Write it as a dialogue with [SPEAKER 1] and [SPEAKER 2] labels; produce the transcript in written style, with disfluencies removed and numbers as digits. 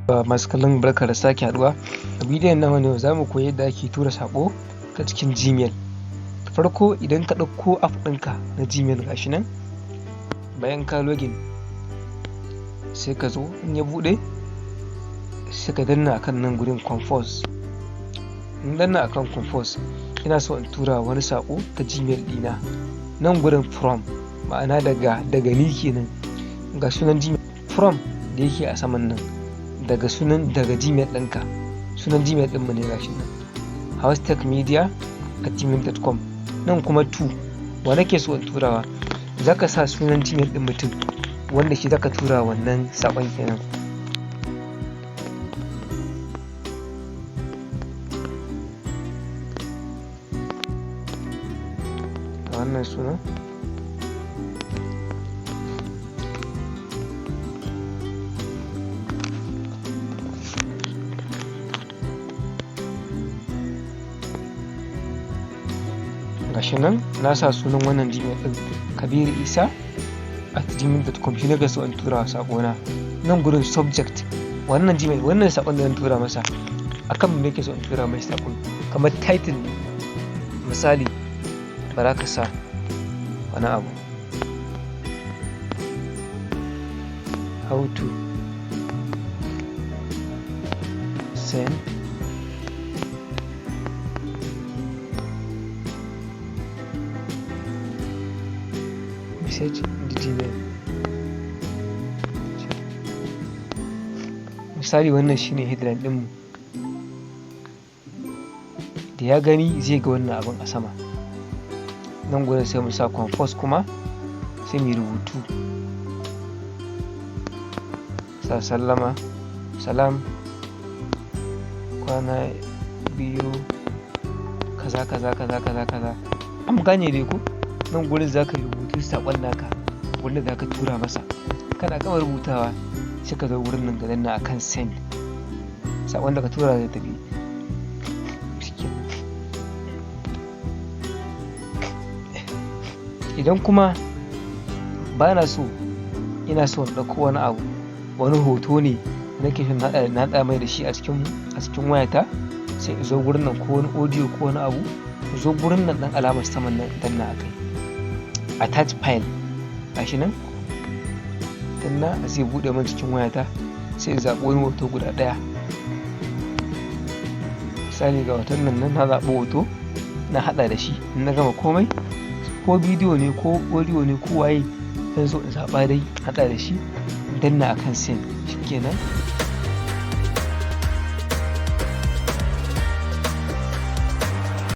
[SPEAKER 1] Masu kallon, barka da sake haɗuwa. A bidiyon namu na yau, za mu koyi yadda ake tura saƙo ta cikin Gmail. Da farko, idan ka ɗauko app ɗinka na Gmail, gashi nan, bayan ka login, sai ka zo, in ya buɗe, sai ka danna akan nan gurin compose. In danna akan compose, ina so in tura wani saƙo ta Gmail ɗina. Nan gurin from, ma'ana daga ni kenan. Ga sunan Gmail, from da yake a saman nan, daga sunan, daga Gmail ɗinka, sunan Gmail ɗinmu ne, gashi nan, haustechmedia@gmail.com. Nan kuma to, wa nake so in turawa? Za ka sa sunan Gmail ɗin mutum wanda shi zaka tura wannan saƙon kenan. A wannan sunan, gashi nan na sa sunan wannan Gmail ɗin, kabiru isa@gmail.com, shi nake so in tura saƙona. Nan gurin subject, wannan Gmail, wannan saƙon da zan tura masa, akan me nake so in tura mai saƙon, kamar title ne. Misali, bara ka sa wani abu, "How to send message in the Gmail." Misali, wannan shine headline ɗinmu. Da ya gani, zai ga wannan abin a sama. Nan gurin sai mu sa compose, kuma sai mu rubutu, sa sallama, salam, kwana biyu, kaza kaza kaza kaza kaza. An gane dai ko? Nan gurin za ka rubutu saƙon naka wanda za ka tura masa. Kana gama rubutawa, sai ka zo wurin nan ka danna akan send. Saƙon da ka tura zai tafi. Shikenan. Idan kuma ba na so, ina so in ɗauko wani abu, wani hoto ne nake so na haɗa mai da shi a cikin wayata, sai in zo gurin nan, ko wani audio ko wani abu, in zo gurin nan ɗan alamar saman nan, danna a kai attach file. Gashi nan, danna, zai buɗe min cikin wayata, sai in zaɓi wani hoto guda ɗaya. Misali, ga hoton nan, na zaɓi hoto, na haɗa da shi. In na gama komai, ko bidiyo ne ko audio ne ko waye, zan zo in zaɓa dai, haɗa da shi, danna akan send, shikenan.